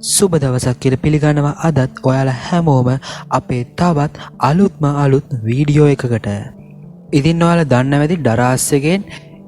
සුබ දවසක් කියලා පිළිගන්නවා අදත් ඔයාලා හැමෝම අපේ තවත් අලුත්ම අලුත් වීඩියෝ එකකට. ඉතින් ඔයාලා දන්නව ඇති ඩරාස් එකෙන්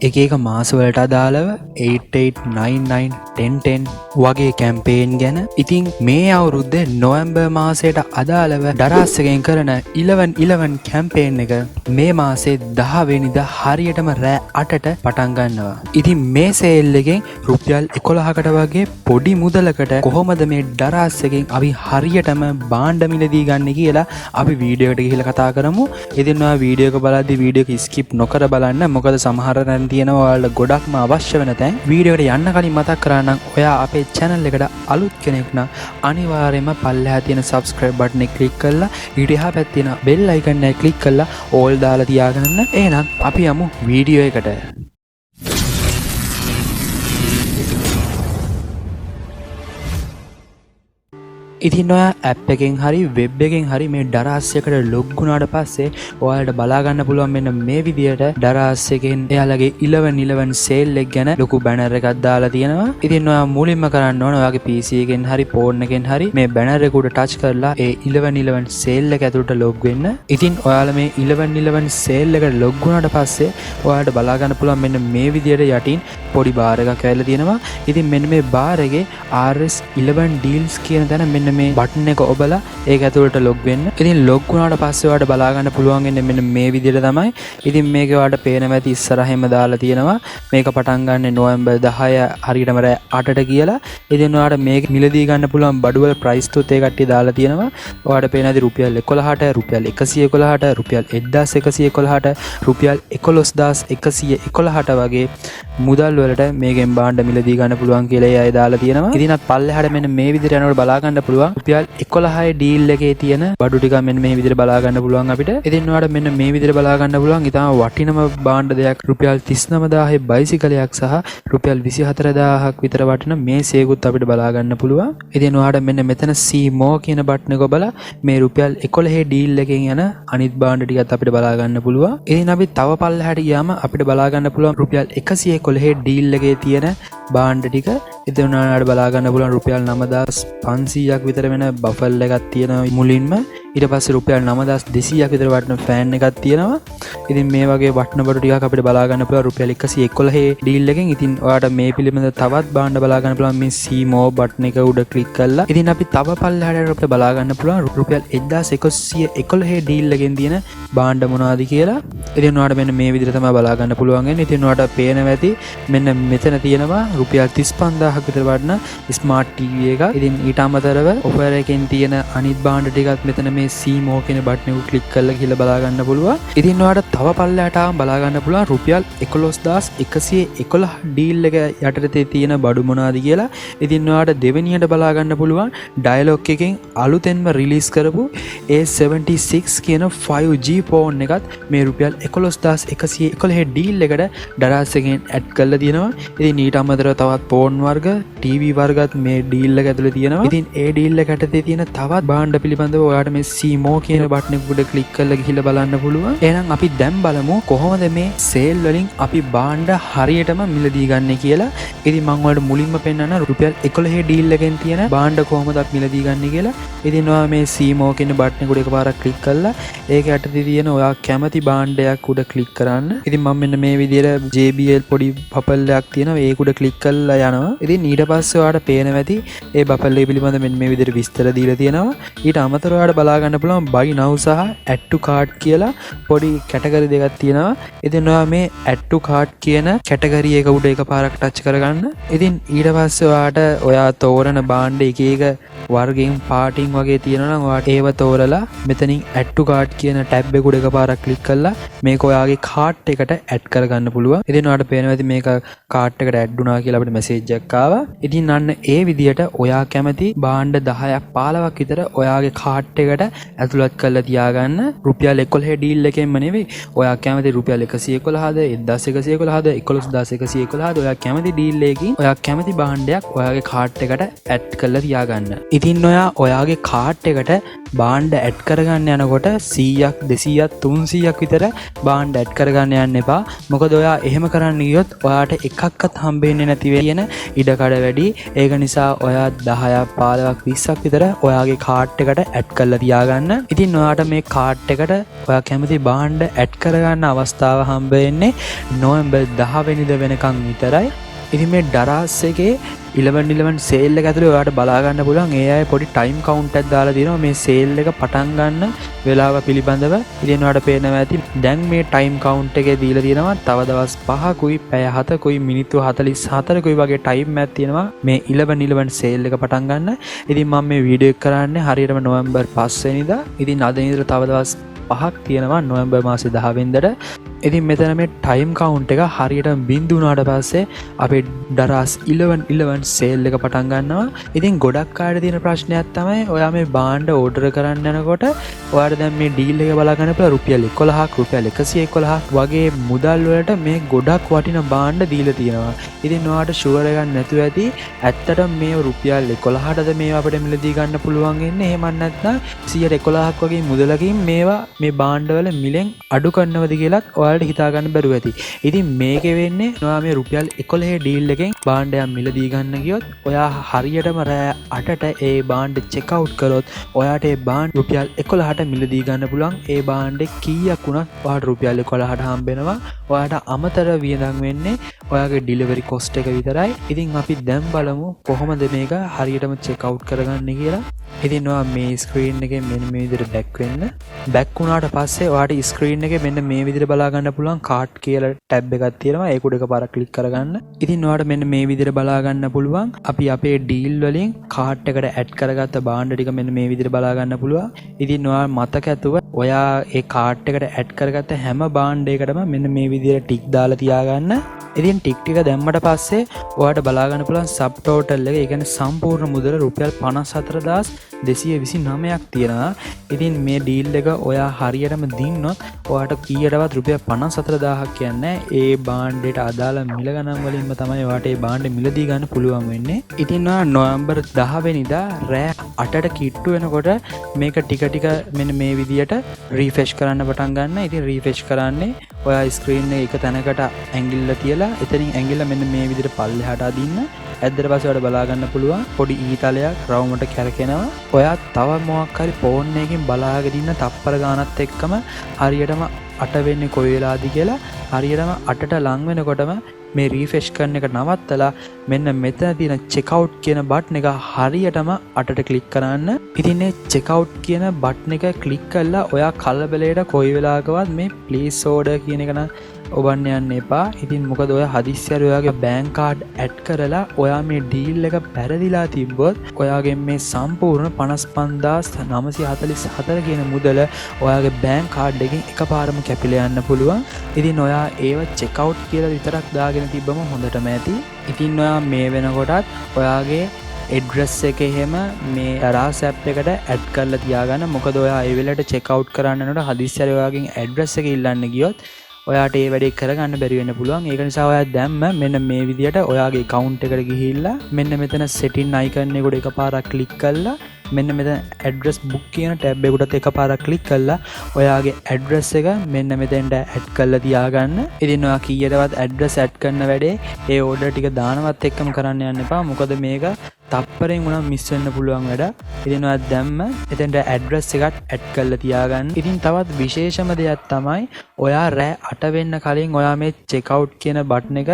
එක එක මාසවලට අදාළව 8 8 9 9 10 10 වගේ කැම්පේන් ගැන. ඉතින් මේ අවුරුද්දේ නොවැම්බර් මාසයට අදාළව ඩරාස් එකෙන් කරන 11 11 කැම්පේන් එක මේ මාසේ 10 වෙනිදා හරියටම රෑ 8ට පටන් ගන්නවා. ඉතින් මේ සේල් එකෙන් රුපියල් 11කට වගේ පොඩි මුදලකට කොහොමද මේ ඩරාස් එකෙන් අපි හරියටම භාණ්ඩ මිලදී ගන්න කියලා අපි වීඩියෝ එකට ගිහිල්ලා කතා කරමු. ඉතින් ඔයා වීඩියෝ එක බලද්දි වීඩියෝ එක ස්කිප් නොකර බලන්න. මොකද සමහර තැන් තියෙනවා ඔයාලට ගොඩක්ම අවශ්‍ය වෙන තැන්. වීඩියෝ එකට යන්න කලින් මතක් කරා නම් ඔයා අපේ channel එකට අලුත් කෙනෙක් නම් අනිවාර්යයෙන්ම පල්ලෙහා තියෙන subscribe button එක ක්ලික් කරලා ඊට එහා පැත්තේ තියෙන bell icon එක ක්ලික් කරලා all දාලා තියාගන්න. එහෙනම් අපි යමු වීඩියෝ එකට. ඉතින් ඔයා ඇප් එකෙන් හරි වෙබ් එකෙන් හරි මේ ඩරාස් එකට ලොග් වුණාට පස්සේ ඔයාලට බලා ගන්න පුළුවන් මෙන්න මේ විදියට ඩරාස් එකෙන් එයාලගේ 11 11 සේල් එක ගැන ලොකු බැනර් එකක් දාලා තියෙනවා. ඉතින් ඔයා මුලින්ම කරන්න ඕන ඔයාගේ PC එකෙන් හරි ෆෝන් එකෙන් හරි මේ බැනර් එක උඩ ටච් කරලා ඒ 11 11 සේල් එක ඇතුළට ලොග් වෙන්න. ඉතින් ඔයාලා මේ 11 11 සේල් එකට ලොග් වුණාට පස්සේ ඔයාලට බලා ගන්න පුළුවන් මෙන්න මේ විදියට යටින් පොඩි බාර් එකක් ඇවිල්ලා තියෙනවා. ඉතින් මෙන්න මේ බාර් එකේ RS 11 deals කියන තැන මෙන්න මේ බටන් එක ඔබලා ඒක ඇතුළට ලොග් වෙන්න. ඉතින් ලොග් වුණාට පස්සේ ඔයාලට බලා ගන්න පුළුවන් වෙන්නේ මෙන්න මේ විදිහට තමයි. ඉතින් මේක ඔයාලට පේනවා ඇති ඉස්සරහින්ම දාලා තියෙනවා. මේක පටන් ගන්න නොවැම්බර් 10 හරියටම රෑ 8ට කියලා. ඉතින් ඔයාලට මේක මිලදී ගන්න පුළුවන් බඩුවල ප්‍රයිස් තුත් ඒ කට්ටිය දාලා තියෙනවා. ඔයාලට පේනවා ඇති රුපියල් 11ට, රුපියල් 111ට, රුපියල් 1111ට, රුපියල් 11111ට වගේ මුදල් වලට මේකෙන් භාණ්ඩ මිලදී ගන්න පුළුවන් කියලා ඒ අය දාලා තියෙනවා. ඉතින් අත් පල්ලෙහාට මෙන්න මේ විදිහට යනකොට බලා ගන්න පුළුවන් රුපියල් 11 ඩීල් එකේ තියෙන බඩු ටික මෙන්න මේ විදිහට බලා ගන්න පුළුවන් අපිට. ඉතින් ඔයාලට මෙන්න මේ විදිහට බලා ගන්න පුළුවන් ඉතාම වටිනම භාණ්ඩ දෙයක් රුපියල් 39000 බයිසිකලයක් සහ රුපියල් 24000ක් විතර වටින මේසයකුත් අපිට බලා ගන්න පුළුවන්. ඉතින් ඔයාලට මෙන්න මෙතන see more කියන බටන් එක ඔබලා මේ රුපියල් 11 ඩීල් එකෙන් යන අනිත් භාණ්ඩ ටිකත් අපිට බලා ගන්න පුළුවන්. ඉතින් අපි තව පල්ලෙහාට ගියාම අපිට බලා ගන්න පුළුවන් රුපියල් 111 ඩීල් එකේ තියෙන භාණ්ඩ ටික. ඉතින් ඔයාලට බලා ගන්න පුළුවන් රුපියල් 9500ක් විතර වෙන බෆල් එකක් තියෙනවා මුලින්ම. ඊට පස්සේ රුපියල් 9200ක් විතර වටින ෆෑන් එකක් තියෙනවා. ඉතින් මේ වගේ වටින බඩු ටිකක් අපිට බලා ගන්න පුළුවන් රුපියල් 111 ඩීල් එකෙන්. ඉතින් ඔයාලට මේ පිළිබඳ තවත් භාණ්ඩ බලා ගන්න පුළුවන් මේ see more button එක උඩ ක්ලික් කරලා. ඉතින් අපි තව පල්ලෙහාට අපිට බලා ගන්න පුළුවන් රුපියල් 1111 ඩීල් එකෙන් තියෙන භාණ්ඩ මොනවද කියලා. ඉතින් ඔයාලට මෙන්න මේ විදිහට තමයි බලා ගන්න පුළුවන් වෙන්නේ. ඉතින් ඔයාලට පේනවා ඇති මෙන්න මෙතන තියෙනවා රුපියල් 35000ක් විතර වටින ස්මාර්ට් TV එකක්. ඉතින් ඊට අමතරව ඔෆර් එකෙන් තියෙන අනිත් භාණ්ඩ ටිකත් මෙතන මේ see more කියන බටන් එක ක්ලික් කරලා ගිහලා බලා ගන්න පුළුවන්. ඉතින් ඔයාලට තව පල්ලෙහාට ආවම බලා ගන්න පුළුවන් රුපියල් 11111 ඩීල් එක යටතේ තියෙන බඩු මොනවද කියලා. ඉතින් ඔයාලට දෙවෙනියට බලා ගන්න පුළුවන් ඩයලොග් එකෙන් අලුතෙන්ම රිලීස් කරපු A76 කියන 5G phone එකත් මේ රුපියල් 11111 ඩීල් එකට ඩරාස් එකෙන් ඇඩ් කරලා තියෙනවා. ඉතින් ඊට අමතරව තවත් ෆෝන් වර්ග, ටීවී වර්ගත් මේ ඩීල් එක ඇතුලේ තියෙනවා. ඉතින් ඒ ඩීල් එක යටතේ තියෙන තවත් භාණ්ඩ පිළිබඳව ඔයාලට මේ see more කියන බටන් එක උඩ ක්ලික් කරලා ගිහිල්ලා බලන්න පුළුවන්. එහෙනම් අපි දැන් බලමු කොහොමද මේ සේල් වලින් අපි භාණ්ඩ හරියටම මිලදී ගන්නෙ කියලා. ඉතින් මම ඔයාලට මුලින්ම පෙන්නන රුපියල් 11 ඩීල් එකෙන් තියෙන භාණ්ඩ කොහොමද අපි මිලදී ගන්නෙ කියලා. ඉතින් ඔයා මේ see more කියන බටන් එක උඩ එකපාරක් ක්ලික් කරලා ඒක යටතේ තියෙන ඔයා කැමති භාණ්ඩයක් උඩ ක්ලික් කරන්න. ඉතින් මම මෙන්න මේ විදිහට JBL පොඩි බබල් එකක් තියෙනවා. ඒක උඩ ක්ලික් කරලා යනවා. ඉතින් ඊට පස්සේ ඔයාලට පේනවා ඇති ඒ බබල් එක පිළිබඳ මෙන්න මේ විදිහට විස්තර දීලා තියෙනවා. ඊට අමතරව ඔයාලට බලා ගන්න පුළුවන් buy now සහ add to cart කියලා පොඩි කැටගරි දෙකක් තියෙනවා. ඉතින් ඔයා මේ add to cart කියන කැටගරි එක උඩ එකපාරක් ටච් කරගන්න. ඉතින් ඊට පස්සේ ඔයාට ඔයා තෝරන භාණ්ඩ එක එක වර්ගයෙන් පාටින් වගේ තියෙනවා නම් ඔයාට ඒව තෝරලා මෙතනින් add to cart කියන ටැබ් එක උඩ එකපාරක් ක්ලික් කරලා මේක ඔයාගේ කාට් එකට ඇඩ් කරගන්න පුළුවන්. ඉතින් ඔයාලට පේනවා ඇති මේක කාට් එකට ඇඩ් වුණා කියලා අපිට මැසේජ් එකක් ආවා. ඉතින් අන්න ඒ විදිහට ඔයා කැමති භාණ්ඩ 10ක් 15ක් විතර ඔයාගේ කාට් එකට ඇතුළත් කරලා තියාගන්න. රුපියල් 11 ඩීල් එකෙන්ම නෙවෙයි, ඔයා කැමති රුපියල් 111ද, 1111ද, 11111ද ඔයා කැමති ඩීල් එකකින් ඔයා කැමති භාණ්ඩයක් ඔයාගේ කාට් එකට ඇඩ් කරලා තියාගන්න. ඉතින් ඔයා ඔයාගේ කාට් එකට භාණ්ඩ ඇඩ් කරගන්න යනකොට 100ක් 200ක් 300ක් විතර භාණ්ඩ ඇඩ් කරගන්න යන්න එපා. මොකද ඔයා එහෙම කරන්න ගියොත් ඔයාට එකක්වත් හම්බෙන්නේ නැති වෙන ඉඩ ඉඩකඩ වැඩි. ඒක නිසා ඔයා 10ක් 15ක් 20ක් විතර ඔයාගේ කාට් එකට ඇඩ් කරලා තියාගන්න. ඉතින් ඔයාට මේ කාට් එකට ඔයා කැමති භාණ්ඩ ඇඩ් කරගන්න අවස්ථාව හම්බ වෙන්නේ නොවැම්බර් 10 වෙනිදා වෙනකන් විතරයි. ඉතින් මේ ඩරාස් එකේ 11.11 සේල් එක ඇතුලේ ඔයාලට බලා ගන්න පුළුවන් ඒ අය පොඩි ටයිම් කවුන්ට් එකක් දාලා තියෙනවා මේ සේල් එක පටන් ගන්න වෙලාව පිළිබඳව. ඉතින් ඔයාලට පේනවා ඇති දැන් මේ ටයිම් කවුන්ට් එකේ දීලා තියෙනවා තව දවස් 5කුයි පැය 7කුයි මිනිත්තු 44කුයි වගේ ටයිම් එකක් තියෙනවා මේ 11.11 සේල් එක පටන් ගන්න. ඉතින් මම මේ වීඩියෝ එක කරන්නේ හරියටම නොවැම්බර් 5 වෙනිදා. ඉතින් අද ඉඳලා තව දවස් 5ක් තියෙනවා නොවැම්බර් මාසේ 10 වෙනිදාට. ඉතින් මෙතන මේ ටයිම් කවුන්ට් එක හරියටම බිංදු වුණාට පස්සේ අපේ ඩරාස් 11.11 සේල් එක පටන් ගන්නවා. ඉතින් ගොඩක් අයට තියෙන ප්‍රශ්නයක් තමයි ඔයා මේ භාණ්ඩ ඕඩර් කරන්න යනකොට ඔයාට දැන් මේ ඩීල් එක බලා ගන්න පුළුවන් රුපියල් 11ක් රුපියල් 111ක් වගේ මුදල් වලට මේ ගොඩක් වටින භාණ්ඩ දීලා තියෙනවා. ඉතින් ඔයාට ෂුවර් එකක් නැතුව ඇති ඇත්තටම මේ රුපියල් 11ටද මේවා අපිට මිලදී ගන්න පුළුවන් වෙන්නේ, එහෙම නැත්නම් 111ක් වගේ මුදලකින් මේවා මේ භාණ්ඩවල මිලෙන් අඩු කරනවද කියලත් ඔයාලට හිතා ගන්න බැරුව ඇති. ඉතින් මේකේ වෙන්නේ ඔයා මේ රුපියල් 11 ඩීල් එකෙන් භාණ්ඩයක් මිලදී ගන්න ගියොත් ඔයා හරියටම රෑ 8ට ඒ භාණ්ඩ චෙක් අවුට් කරොත් ඔයාට ඒ භාණ්ඩ රුපියල් 11ට මිලදී ගන්න පුළුවන්. ඒ භාණ්ඩේ කීයක් වුණත් ඔයාට රුපියල් 11ට හම්බ වෙනවා. ඔයාට අමතර වියදම් වෙන්නේ ඔයාගේ ඩිලිවරි කොස්ට් එක විතරයි. ඉතින් අපි දැන් බලමු කොහොමද මේක හරියටම චෙක් අවුට් කරගන්නේ කියලා. ඉතින් ඔයා මේ ස්ක්‍රීන් එකේ මෙන්න මේ විදිහට බැක් වෙන්න. බැක් වුණාට පස්සේ ඔයාට ස්ක්‍රීන් එකේ මෙන්න මේ විදිහට බලා ගන්න පුළුවන් කාට් කියලා ටැබ් එකක් තියෙනවා. ඒක උඩ එකපාරක් ක්ලික් කරගන්න. ඉතින් ඔයාට මෙන්න මේ විදිහට බලා ගන්න පුළුවන් අපි අපේ ඩීල් වලින් කාට් එකට ඇඩ් කරගත්ත භාණ්ඩ ටික මෙන්න මේ විදිහට බලා ගන්න පුළුවන්. ඉතින් ඔයා මතක ඇතුව ඔයා ඒ කාට් එකට ඇඩ් කරගත්ත හැම භාණ්ඩයකටම මෙන්න මේ විදිහට ටික් දාලා තියාගන්න. ඉතින් ටික් ටික දැම්මට පස්සේ ඔයාට බලා ගන්න පුළුවන් සබ් ටෝටල් එක, ඒ කියන්නේ සම්පූර්ණ මුදල රුපියල් 54,229ක් තියෙනවා. ඉතින් මේ ඩීල් එක ඔයා හරියටම දින්නොත් ඔයාට කීයටවත් රුපියල් 54,000ක් කියන්නේ ඒ භාණ්ඩයට අදාළ මිල ගණන් වලින්ම තමයි ඔයාට ඒ භාණ්ඩ මිලදී ගන්න පුළුවන් වෙන්නේ. ඉතින් ඔයා නොවැම්බර් 10 වෙනිදා රෑ 8ට කිට්ටු වෙනකොට මේක ටික ටික මෙන්න මේ විදියට රීෆ්‍රෙෂ් කරන්න පටන් ගන්න. ඉතින් රීෆ්‍රෙෂ් කරන්නේ ඔයා ස්ක්‍රීන් එක එක තැනකට ඇඟිල්ල තියලා එතනින් ඇඟිල්ල මෙන්න මේ විදියට පල්ලෙහාට අදින්න. ඇද්දට පස්සේ ඔයාලට බලා ගන්න පුළුවන් පොඩි ඊතලයක් රවුමට කැරකෙනවා. ඔයා තව මොකක් හරි ෆෝන් එකකින් බලාගෙන ඉන්න තප්පර ගානත් එක්කම හරියටම 8 වෙන්නේ කොයි වෙලාවද කියලා හරියටම 8ට ලං වෙනකොටම මේ රීෆ්‍රෙෂ් කරන එක නවත්තලා මෙන්න මෙතන තියෙන චෙක් අවුට් කියන බටන් එක හරියටම 8ට ක්ලික් කරන්න. ඉතින් මේ චෙක් අවුට් කියන බටන් එක ක්ලික් කරලා ඔයා කලබලයට කොයි වෙලාවකවත් මේ ප්ලේස් ඕඩර් කියන එක නම් ඔබන්න යන්න එපා. ඉතින් මොකද ඔයා හදිස්සියට ඔයාගේ බැංක් කාඩ් ඇඩ් කරලා ඔයා මේ ඩීල් එක පැරදිලා තිබ්බොත් ඔයාගේ මේ සම්පූර්ණ 55,944 කියන මුදල ඔයාගේ බැංක් කාඩ් එකෙන් එකපාරම කැපිලා යන්න පුළුවන්. ඉතින් ඔයා ඒව චෙක් අවුට් කියලා විතරක් දාගෙන තිබ්බම හොඳටම ඇති. ඉතින් ඔයා මේ වෙනකොටත් ඔයාගේ ඇඩ්‍රස් එක එහෙම මේ ඩරාස් ඇප් එකට ඇඩ් කරලා තියාගන්න. මොකද ඔයා ඒ වෙලාවට චෙක් අවුට් කරන්න යනකොට හදිස්සියට ඔයාගෙන් ඇඩ්‍රස් එක ඉල්ලන්න ගියොත් ඔයාට ඒ වැඩේ කරගන්න බැරි වෙන්න පුළුවන්. ඒක නිසා ඔයා දැම්ම මෙන්න මේ විදියට ඔයාගේ ඇකවුන්ට් එකට ගිහිල්ලා මෙන්න මෙතන සෙටින් අයිකන් එක උඩ එකපාරක් ක්ලික් කරලා මෙන්න මෙතන ඇඩ්‍රස් බුක් කියන ටැබ් එකට එකපාරක් ක්ලික් කරලා ඔයාගේ ඇඩ්‍රස් එක මෙන්න මෙතෙන්ට ඇඩ් කරලා තියාගන්න. ඉතින් ඔයා කීයටවත් ඇඩ්‍රස් ඇඩ් කරන වැඩේ ඒ ඕඩර් ටික දානවත් එක්කම කරන්න යන්න එපා. මොකද මේක තප්පරෙන් වුණා මිස් වෙන්න පුළුවන් වැඩ. ඉතින් ඔයා දැම්ම එතෙන්ට ඇඩ්‍රස් එකත් ඇඩ් කරලා තියාගන්න. ඉතින් තවත් විශේෂම දෙයක් තමයි ඔයා රෑ 8 වෙන්න කලින් ඔයා මේ චෙක් අවුට් කියන බටන් එක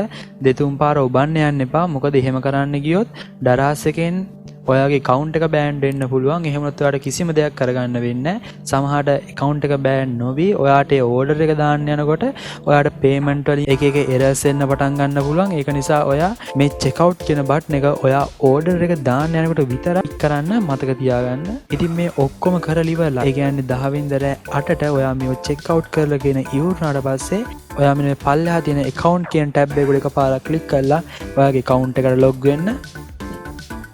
දෙතුන් පාර ඔබන්න යන්න එපා. මොකද එහෙම කරන්න ගියොත් ඩරාස් එකෙන් ඔයාගේ ඇකවුන්ට් එක බෑන් වෙන්න පුළුවන්. එහෙම නැත්නම් ඔයාට කිසිම දෙයක් කරගන්න වෙන්නේ නැහැ. සමහරට ඇකවුන්ට් එක බෑන් නොවි ඔයාට ඒ ඕඩර් එක දාන්න යනකොට ඔයාට පේමන්ට් වලින් එක එක එරර්ස් එන්න පටන් ගන්න පුළුවන්. ඒක නිසා ඔයා මේ චෙක් අවුට් කියන බටන් එක ඔයා ඕඩර් එක දාන්න යනකොට විතරක් කරන්න මතක තියාගන්න. ඉතින් මේ ඔක්කොම කරලා ඉවරලා, ඒ කියන්නේ 10 වෙනිදා රෑ 8ට ඔයා මේව චෙක් අවුට් කරලා ගෙන ඉවරනාට පස්සේ ඔයා මෙන්න මේ පල්ලෙහා තියෙන ඇකවුන්ට් කියන ටැබ් එක උඩ එකපාරක් ක්ලික් කරලා ඔයාගේ ඇකවුන්ට් එකට ලොග් වෙන්න.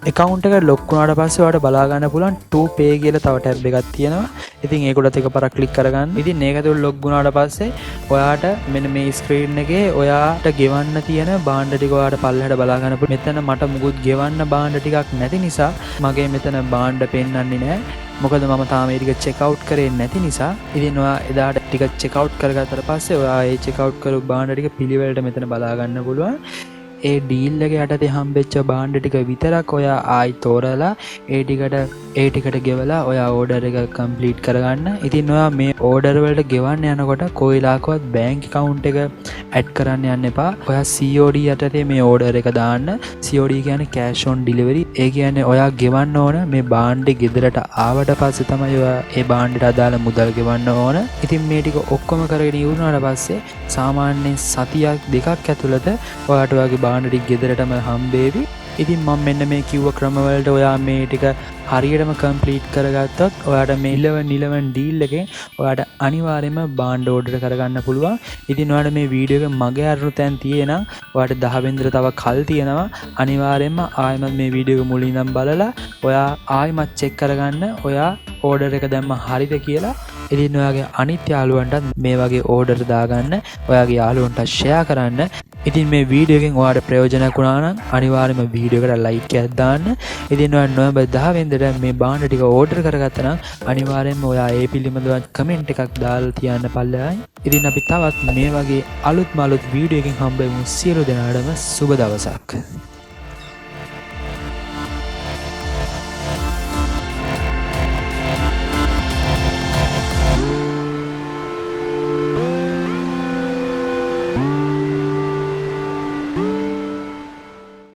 ඇකවුන්ට් එක ලොග් වුණාට පස්සේ ඔයාලට බලා ගන්න පුළුවන් to pay කියලා තව ටැබ් එකක් තියෙනවා. ඉතින් ඒක උඩත් එකපාරක් ක්ලික් කරගන්න. ඉතින් ඒක ඇතුළේ ලොග් වුණාට පස්සේ ඔයාට මෙන්න මේ ස්ක්‍රීන් එකේ ඔයාට ගෙවන්න තියෙන භාණ්ඩ ටික ඔයාට පල්ලෙහාට බලා ගන්න පුළුවන්. මෙතන මට මුකුත් ගෙවන්න භාණ්ඩ ටිකක් නැති නිසා මගේ මෙතන භාණ්ඩ පෙන්වන්නේ නෑ. මොකද මම තාම ඒ ටික චෙක් අවුට් කරේ නැති නිසා. ඉතින් ඔයා එදාට ටික චෙක් අවුට් කරගත්තට පස්සේ ඔයා ඒ චෙක් අවුට් කරපු භාණ්ඩ ටික පිළිවෙලට මෙතන බලා ගන්න පුළුවන්. ඒ ඩීල් එක යටතේ හම්බෙච්ච භාණ්ඩ ටික විතරක් ඔයා ආයි තෝරලා ඒ ටිකට ගෙවලා ඔයා ඕඩර් එක කම්ප්ලීට් කරගන්න. ඉතින් ඔයා මේ ඕඩර් වලට ගෙවන්න යනකොට කොයි වෙලාවකවත් බැංක් ඇකවුන්ට් එක ඇඩ් කරන්න යන්න එපා. ඔයා COD යටතේ මේ ඕඩර් එක දාන්න. COD කියන්නේ කෑෂ් ඔන් ඩිලිවරි. ඒ කියන්නේ ඔයා ගෙවන්න ඕන මේ භාණ්ඩේ ගෙදරට ආවට පස්සේ තමයි ඔයා ඒ භාණ්ඩයට අදාළ මුදල් ගෙවන්න ඕන. ඉතින් මේ ටික ඔක්කොම කරගෙන ඉවර වුණාට පස්සේ සාමාන්‍යයෙන් සතියක් දෙකක් ඇතුළත ඔයාට ඔයාගේ භාණ්ඩ ටික ගෙදරටම හම්බේවි. ඉතින් මම මෙන්න මේ කිව්ව ක්‍රමවලට ඔයා මේ ටික හරියටම කම්ප්ලීට් කරගත්තොත් ඔයාට මේ 11 11 ඩීල් එකෙන් ඔයාට අනිවාර්යයෙන්ම භාණ්ඩ ඕඩර් කරගන්න පුළුවන්. ඉතින් ඔයාට මේ වීඩියෝ එක මග ඇරුණු තැන් තියෙනම් ඔයාට 10 වෙනිදාට තව කල් තියෙනවා. අනිවාර්යයෙන්ම ආයෙමත් මේ වීඩියෝ එක මුලින් ඉඳන් බලලා ඔයා ආයෙමත් චෙක් කරගන්න ඔයා ඕඩර් එක දැම්ම හරිද කියලා. ඉතින් ඔයාගේ අනිත් යාළුවන්ටත් මේ වගේ ඕඩර් දාගන්න, ඔයාගේ යාළුවන්ට ෂෙයා කරන්න. ඉතින් මේ වීඩියෝ එකෙන් ඔයාට ප්‍රයෝජනයක් වුණා නම් අනිවාර්යයෙන්ම වීඩියෝ එකට ලයික් එකක් දාන්න. ඉතින් ඔයා නොවැම්බර් 10 වෙනිදාට මේ භාණ්ඩ ටික ඕඩර් කරගත්තා නම් අනිවාර්යයෙන්ම ඔයා ඒ පිළිබඳව කමෙන්ට් එකක් දාලා තියන්න පල්ලෙහායින්. ඉතින් අපි තවත් මේ වගේ අලුත්ම අලුත් වීඩියෝ එකකින් හම්බෙමු. සියලු දෙනාටම සුබ දවසක්.